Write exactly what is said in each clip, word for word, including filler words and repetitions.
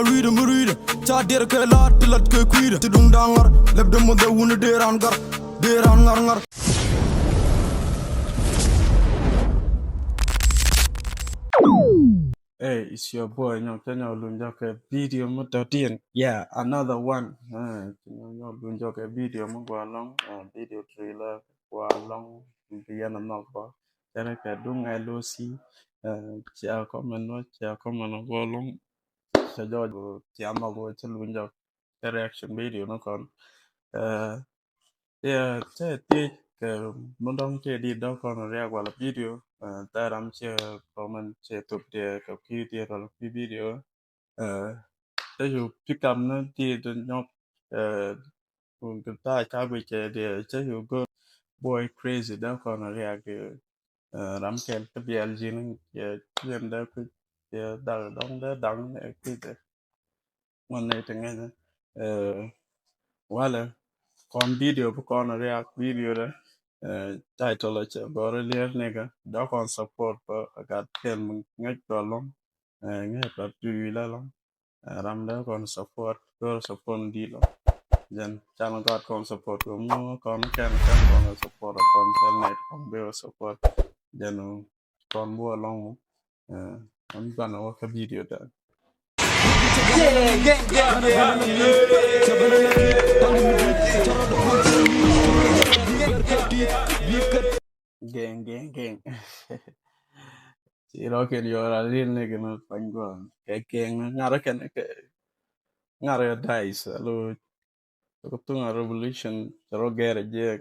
Rui̱dɛ mi rui̱dɛ ca diɛɛr kɛ laat ti lat kɛ kui̱dɛ ti duŋ da̱a̱ŋ ŋar lɛp dämuth ɛ wuni dee raan gar dee raan ŋar ŋar. Hey, it's your boy Nyɔk, cä Nyɔk Luny jɔkɛ video mi tɔtiɛn. Yeah, another one. Hey, cä Nyɔk Luny jɔkɛ video mi gua lɔŋ. Hey, video trailer gua lɔŋ. Bi yɛn a nhɔk bɔ. Cɛ rɛ kɛ duŋ ɛ losi. Hey, cia comment wä, cia comment wä lɔŋ. Cɛ jɔɔc cia nhɔk wä cä Luny jɔk. Cɛ reaction video ni kɔn. Hey, Yeah, cɛ thiec kɛ mi dɔ̱ŋ cɛ di dɔ̱ŋ kɔn riak wala video. Thɛ ram cɛ comment cɛ thop diɛ kɛ ki diɛ wala ki video. Cɛ ju pick up ni di di nyɔk. Kun kɛ tha ca guic kɛ diɛ cɛ ju go boy crazy dɔ̱ŋ kɔn riak. Ram kɛn kɛ biɛl ji̱n cɛ ciɛn dɛ kui̱ cɛ dak dɔ̱ŋ dɛ daŋ nɛ kui̱ dɛ. Ŋuan ni ti ŋäcä. Walɛ kɔn video bi kɔn react video dɛ. Title cɛ gɔri lier nigga dɔ kɔn support bä gat kɛn mi ŋäc dɔ lɔŋ. Ŋäc dɔ tui la lɔŋ. Ram dɛ kɔn support gɔri support di lɔŋ. Jɛn can gat kɔn support kɛ mu kɔn kɛn kɛn kɔn support kɔn kɛn nɛt kɔn bi support. Jɛn kɔn bu alɔŋ. Ɛ, ɔn banɛ wä kä video dan. Geng, geng, geng. Ci rɔ kɛn yɔr a lil ni kɛn pany gua. Kɛ kɛn ŋarɛ kɛn kɛ ŋarɛ dice alo. Kɛ tuŋ a revolution rɔ gɛr a jek.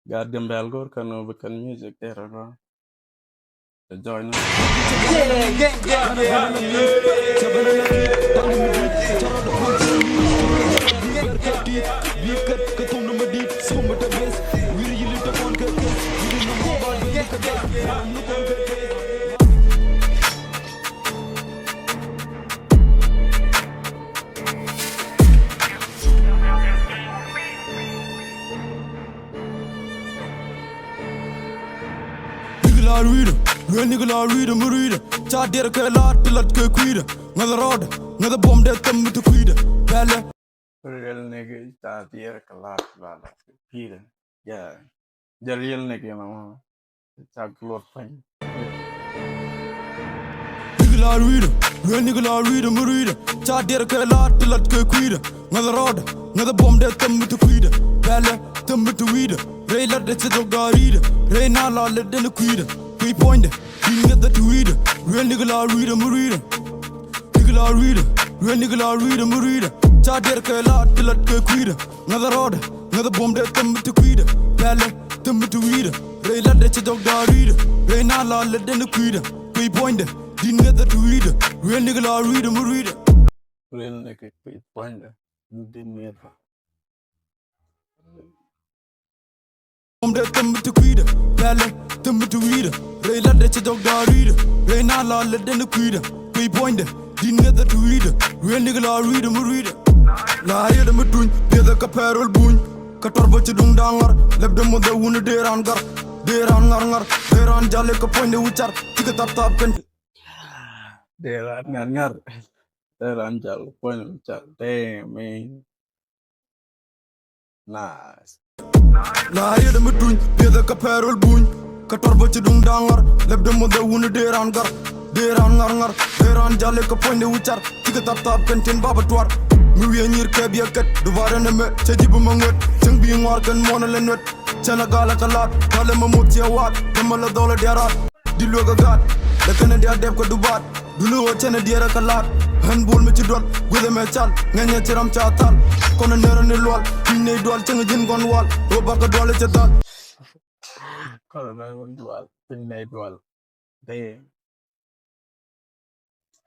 Gat Gambel gor kɛn bi kɛn music dɛr a rɔ. Nigga la rui̱dä, luel nigga la rui̱dä mi rui̱dä. Ca diɛɛr kɛ laat ti lat kɛ kui̱dä. Ŋäth rɔɔdɛ, ŋäth buɔ̱mdɛ thäm mi ti kui̱dä. Pɛlɛ. Real nigga ca diɛɛr kɛ laat ti lat kɛ kui̱dä. Yeah. Jɛ real nigga mama. Ca glor pany. Nigga la rui̱dä, luel nigga la rui̱dä mi rui̱dä. Ca diɛɛr kɛ laat ti lat kɛ kui̱dä. Ŋäth rɔɔdɛ, ŋäth buɔ̱mdɛ thäm mi ti kui̱dä. Pɛlɛ, thäm mi ti wi̱i̱dä. Rɛy latdɛ ci dhɔk da̱a̱ ri̱i̱dä. Rɛy na la lɛtdɛ ni kui̱dä. Kui̱ puɔ̱nydɛ, di̱t ŋäth ɛ ti wi̱i̱dä. Luel nigga la rui̱dä mi rui̱dä. Nigga la rui̱dä, luel nigga la rui̱dä mi rui̱dä. Ca diɛɛr kɛ laat ti lat kɛ kui̱dä. Ŋäth rɔɔdɛ, ŋäth buɔ̱mdɛ thäm mi ti kui̱dä. Pɛlɛ, thäm mi ti wi̱i̱dä. Rɛy latdɛ ci dhɔk da̱a̱ ri̱i̱dä. Rɛy na la lɛtdɛ ni kui̱dä. Kui̱ puɔ̱nydɛ, di̱t ŋäth ɛ ti wi̱i̱dä. Luel nigga la rui̱dä mi rui̱dä. Luel nigga kui̱ puɔ̱nydɛ, di̱t ŋäth ɛ. Buɔ̱mdɛ thäm mi ti kui̱dä. Pɛlɛ, thäm mi ti wi̱i̱dä. Rɛy latdɛ ci dhɔk da̱a̱ ri̱i̱dä. Rɛy na la lɛtdɛ ni kui̱dä. Kui̱ puɔ̱nydɛ, di̱t ŋäth ɛ ti wi̱i̱dä. Luel nigga la rui̱dä mi rui̱dä. La rietdɛ mi tuny, piɛthɛ kɛ pɛrol buny. Kɛ tɔr bä ci duŋ da̱a̱ŋ ŋar. Lɛpdɛ muɔth ɛ wuni dee raan gar. Dee raan ŋar ŋar. Dee raan jal ikɛ puɔ̱nydɛ wi̱car. Cikɛ thap thap kɛn. Dee raan ŋar ŋar. Dee raan jal puɔ̱nydɛ wi̱car. Damn, man. Nice. La rietdɛ mi tuny, piɛthɛ kɛ pɛrol buny. Kɛ tɔr bä ci duŋ da̱a̱ŋ ŋar, lɛpdɛ muɔth ɛ wuni dee raan gar. Dee raan ŋar ŋar, dee raan jal ikɛ puɔ̱nydɛ wi̱car. Cikɛ thap thap kɛn tin babä tuar. Mi wiee nyir kɛ biɛ kɛt, duvarɛ nɛ mɛ, cɛ ji̱ bi mɛ ŋuet. Cäŋ bi ŋuar kɛn muɔnɛ lɛ nuet. Cɛn a gal ɛ kɛ laat, kalɛ mɛ muth ciɛ waat. Kɛ mɛ lɛ dhɔl ɛ diaal raat. Di luek ɛ gaat, lɛ kɛn ɛ diaal dɛp kɛ dubaat. Duni ɣöö cɛn ɛ diɛɛr ɛ kɛ la̱a̱t. Ɣän bul mi ci duɔl gui̱th ɛmɛ cal. Ŋɛnyɛ ci ram ca thal. Kɔn ɛ nɛr ɛ ni lual. Kui̱ny nɛy dual cäŋ ji̱n gɔn wal. Ɣöö bakɛ dual ɛ cɛ thal. Kɔn ɛ nɛr ɛ ni lual. Kui̱ny nɛy dual. Dee.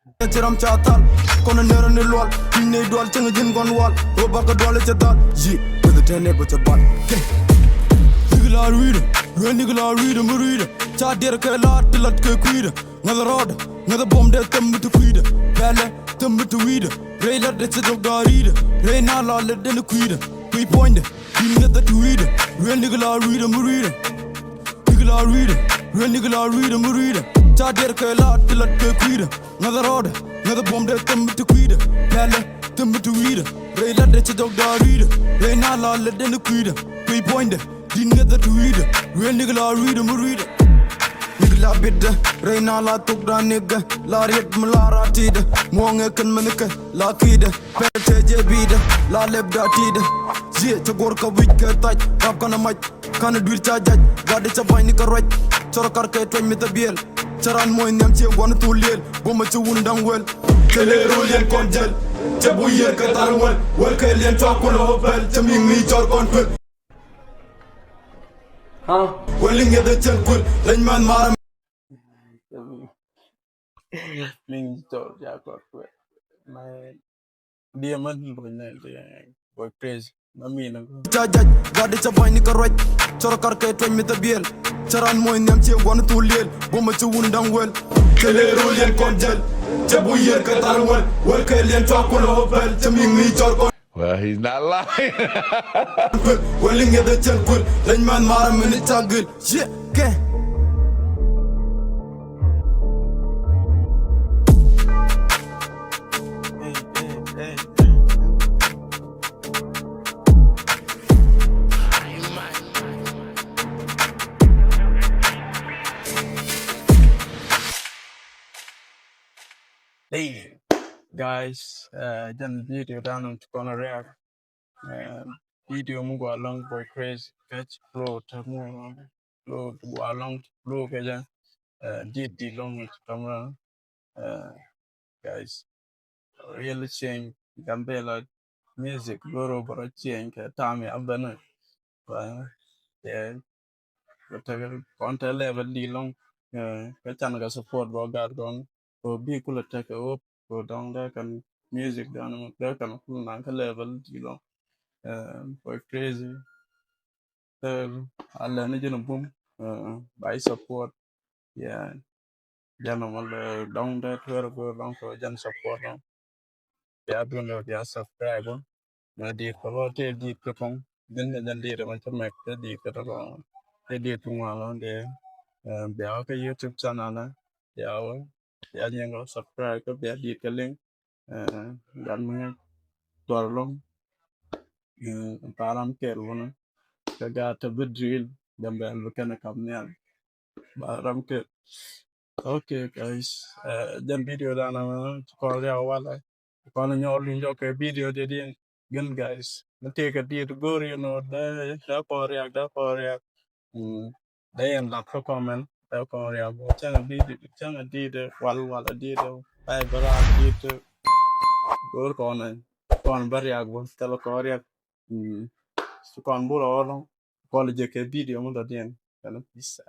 Ŋɛnyɛ ci ram ca thal. Kɔn ɛ nɛr ɛ ni lual. Kui̱ny nɛy dual cäŋ ji̱n gɔn wal. Ɣöö bakɛ dual ɛ cɛ thal. Yi. Gui̱th ɛ tɛn ɛ bä cɛ bal. Nigga la rui̱dä. Luel nigga la rui̱dä mi rui̱dä. Ca diɛɛr kɛ la̱a̱t ti lat kɛ kui̱dä. Ŋäth rɔɔdɛ, ŋäth buɔ̱mdɛ thäm mi ti kui̱dɛ. Pɛlɛ, thäm mi ti wi̱i̱dɛ. Rɛy latdɛ ci dhɔk da̱a̱ ri̱i̱dɛ. Rɛy na la lɛtdɛ ni kui̱dɛ. Kui̱ puɔ̱nydɛ, di̱t ŋäth ɛ ti wi̱i̱dɛ. Luel nigga la rui̱dɛ mi rui̱dɛ. Nigga la rui̱dɛ, luel nigga la rui̱dɛ mi rui̱dɛ. Ca diɛɛr kɛ la̱a̱t ti lat kɛ kui̱dɛ. Ŋäth rɔɔdɛ, Ŋäthɛ buɔ̱mdɛ thäm mi ti kui̱dɛ. Pɛlɛ thäm mi ti wi̱i̱dɛ. Rɛy latdɛ cɛ jɔk da̱a̱ rui̱dɛ. Rɛy na la lätdɛ ni kui̱dɛ. Kui̱ puɔ̱nydɛ di̱t ŋäthɛ ti wi̱i̱dɛ. Ruëël ni kɛ la rui̱dɛ mi rui̱dɛ. Ni kɛ la bitdɛ rɛy na la thokda nikɛ. La riɛt mi la raatidɛ muɔ̱ŋɛ kɛn mɛn kɛ la ki̱i̱dɛ. Pɛlɛ tëë jɛ bi̱i̱dɛ la lɛpda ti̱i̱dɛ. Ziɛ cɛ guɔ̱r kɛ wi̱c kɛ thac rap kɛn ɛ mac. Ka̱n dui̱r ca jac gatdɛ ca ba̱ny ni kɛ ruac. Cä rɔ kar kɛ tuany mi thɛ biɛl. Cä ran muɔ̱ny nhiam ciɛ gua̱n thul liɛl. Buɔ̱mɛ ci wun da̱ŋ wɛl. Cɛ lëë rol yɛn kɔn jäl. Cɛ bu yiër kɛ thar wɛl. Wɛl kɛ liɛn cua kulɛ wä pɛl. Cɛ mi ŋi̱i̱c cɔr kɔn pɛl. Wɛl iŋiɛth ɛ cɛn kuël leny mɛn marɛ. Liŋ cɔr ca kɔr kuɛl. Diɛ män boy nɛ boy praise. Mami na go. Ca jac gatdɛ ca ba̱ny ni kɛ ruac. Cä rɔ kar kɛ tuany mi thɛ biɛl. Cä ran muɔ̱ny nhiam ciɛ gua̱n thul liɛl. Buɔ̱mɛ ci wun da̱ŋ wɛl. Cɛ lëë rol yɛn kɔn jäl. Cɛ bu yiër kɛ thar wɛl. Wɛl kɛ liɛn cua kulɛ wä pɛl. Cɛ mi ŋi̱i̱c cɔr kɔn. Well, he's not lying. Wɛl iŋiɛth ɛ cɛn kuël leny mɛn marɛ mɛn i̱ ca gël. Ciɛ kɛ. Hey guys, uh, jɛn video dan ti kɔn riak. Uh, video mi gua lɔŋ boy crazy catch flow te mu flow gua lɔŋ flow kɛ jɛ. Uh, dit dit lɔŋ ti kɔn riak. Uh, guys, really change Gambela music. Goro bara change kɛ tami abɛnɛ. Ba yeah. Kɛ tekɛ kɔn te level di lɔŋ. Kɛ can kɛ support bɔ gat gɔn. Kɛ bi kulɛ tekɛ wop kɛ dɔŋ dee kan music dan dee kan kul nan kɛ level di lɔŋ. Kɛ crazy. Kɛ alɛ ni jin bum. By support. Yeah. Jɛn mɔ lɛ dɔŋ dee tuɛr kɛ dɔŋ kɛ jɛn support nɔ. Bia dun lɛ bia subscribe. Mɛ dit kɛ bɔ tëë dit kɛ kɔŋ. Din kɛ jɛn dit mɛ cɛ mɛk tëë dit kɛ tɔkɔ. Tëë dit kɛ ŋuan lɔ dee. Bia kɛ YouTube channel nɛ. Bia wä bia nyiŋ kɛ subscribe kɛ bia dit kɛ liŋ. Gat mi ŋäc tuɔr loŋ. Param kɛl wunä kɛ gat te bi drill. Jɛn bɛ bi kɛn kam nhial. Param kɛl. Okay guys, jɛn video dan ci kɔn riak walɛ. Ci kɔn nyɔk luny jɔk kɛ video diɛ diɛn. Gin guys, mi tëëkɛ dit go̱o̱r yɛn ɔ dee kɔn riak dee kɔn riak. Dee yɛn lak kä comment dee kɔn riak bɔ cäŋ a dit cäŋ a dit wal wal a dit. Ay bɛ raak dit. Go̱o̱r kɔn kɔn bä riak bɔ thil kɔn riak. Ci kɔn bul ɔ lɔŋ kɔn jɛ kɛ video mi dɔ diɛn. Kɛn pisa.